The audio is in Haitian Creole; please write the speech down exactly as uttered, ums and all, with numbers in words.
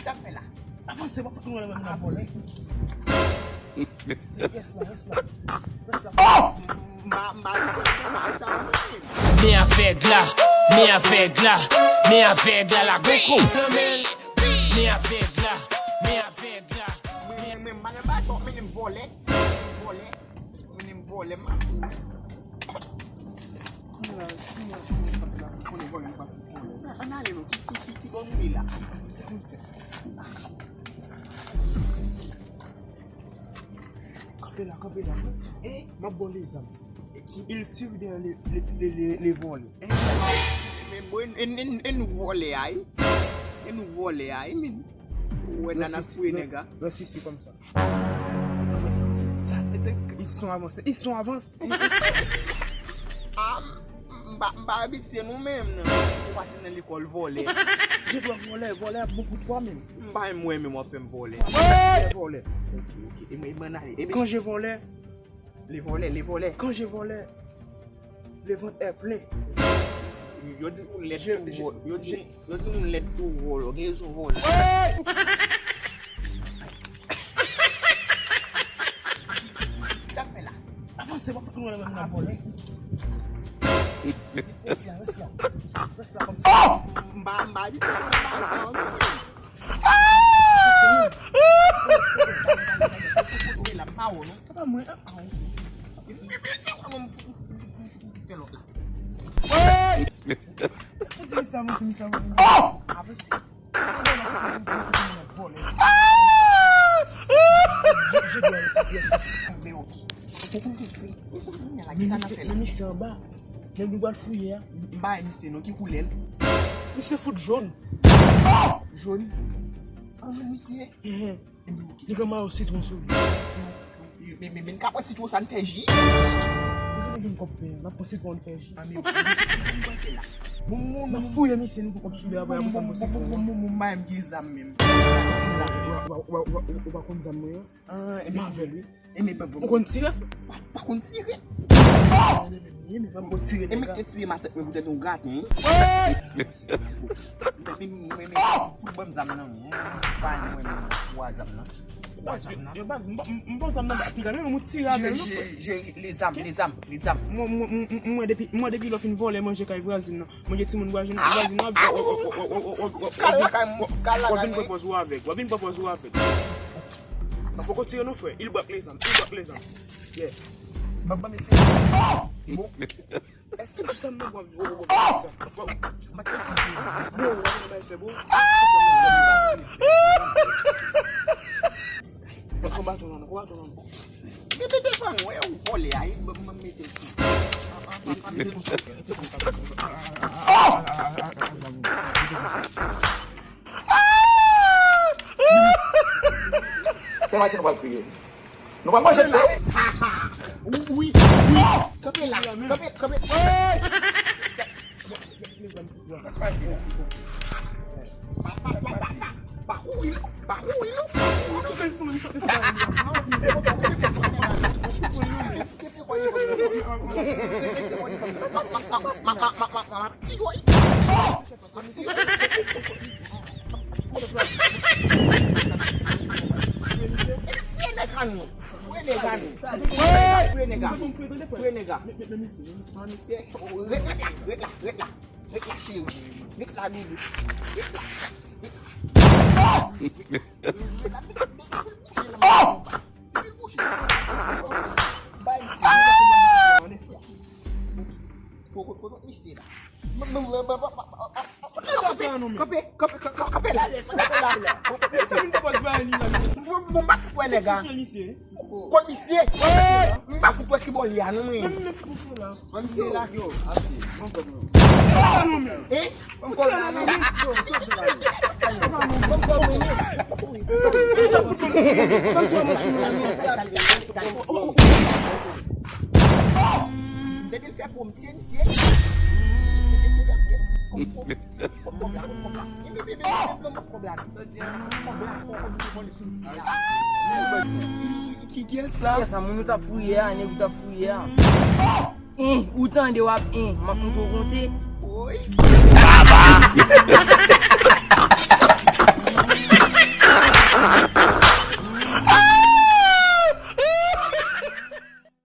Sa k fè la? Avanse, w ap fè nou wè lè menm nan vòlè. Rès la, rès la. Rès la. Oh! M pa, m pa, m pa sa, mwen. Men avèg la, men avèg la, men avèg la, la gon kou. Men avèg la, men avèg la. Mwen, mwen, mwen, m pa nan bagay sa, w ap mennen m vòlè. Vòlè. Mennen m vòlè, m ap. An, an ale non, ki, ki, ki, ki bò nou ye la? Kanpe la, kanpe la. E? M ap ba w lezam. Il tire derrière les, les, les, les, les volets. E, men bon, e, e, e nou vòlè a, wi. E nou vòlè a, wi, men. Ou wè nana fouye nèg a. Reste ici comme ça. Ils sont avancés. Ils sont avancés. Ah, m pa, m pa abitye nou menm, non. Ou pase nan lekòl vòlè. Je dois vòlè, vòlè ap bon pou twa menm. M pa menm wè menm w ap fè m vòlè. Vòlè. Ok, ok. E mwen, e mwen ale. E mwen. Quand je vòlè. Le vòlè, le vòlè. Quand je vòlè. Le ventre est plein. Yo di ou lèd tou vòlè. Yo di, yo di ou lèd tou vòlè. Gen rezon vòlè. Sa k fè la? Avanse, w ap fè nou wè lè menm nan vòlè. Rès la, rès la. Rès la kòm sa. M pa, m pa abitye, m pa sa, m pa sa. Kote la, pa wè, non? Papa mwen, ah, ah. Fout misye, fout misye. Avanse. Men misye, men misye anba. Nèg nou pral fouye a. M pa wè misye non, ki koulè l? Misye fout jòn. Jòn? An jòn misye? Enhen. Li gen mayo sitwon sou li. Men, men, men, n ka pran sitwon sa n fè ji. Nou gen kòb pen, n ap pran sitwon n fè ji. Ah, men, men, sa n pral fè la? Bon, bon, n ap fouye misye, nou pran kòb sou li apre, apre sa n pran sitwon. Bon, bon, bon, m gen zam menm. Gen zam menm. Ou pa konn zam mwen an? Ah, e men, m avè l, wi. E men, bon, bon. Ou konn tire, frè? Pa, pa konn tire. E men, ban m tire nèg la. E men, te tire ma tèt mwen poutèt yon graten, wi. Men, men, men, men, fout ban m zam nan, wi. Pa mwen menm, ou a zam nan. Ou a zam nan. Yo, baz, m ba, m, m ba w zam nan, piga, men ou tire avè l, non, frè. Jere, jere, jere, les armes, les armes, les armes. Mwen, mwen, mwen, mwen, depi, mwen, depi lè w fin vòlè manje kay vwazin nan, manje timoun vwazin, vwazin nan, w ap vin pran pòz ou avè l, w ap vin pran pòz ou avè l. Mwen poko tire non, frè. Il braque les armes, il braque les armes. Yeah. Ban, ban, mesye. Bon. Èske tout sa m nan bwè, bwè, bwè, bwè, sa? Bwè, m pa t konn sa. Bwè, w ap bay fè, bwè. Tout sa m nan bwè, m pa tire. Pran baton nan, pran baton nan. Bebe devan nou, e ou vòlè a, e m, m mete l sou. M mete l sou. Fè mache nou pral kriye. Nou pral manje l tou. Wi, wi, wi. Kanpe la. Kanpe, kanpe. Pa kouri non. Pa kouri non. Pa kouri non. Fouye nèg a nou. Fouye nèg a nou. Fouye nèg a. Fouye nèg a. Fouye nèg a. An misye. Ret la, ret la, ret la. Ret la, cheri. Ret la, doudou. Ret la. Ret la. Ret la. Ret la. Bay misye. Kote, kote misye la? Kanpe, kanpe, kanpe, kanpe la. Bon, m pa fout wè nèg a. Kot misye? M pa fout wè ki bò li a non, mwen. Mwen misye la. Yo, ase. Bon, bon, bon. Eh? Bon, bon, bon. Depi l fè pou m tiye misye. Ki, ki, ki, ki sa? Ki, ki, ki moun ou t ap fouye a, nèg ou t ap fouye a? En, ou tande w ap en, m ap montre w konte. Woy. Baba!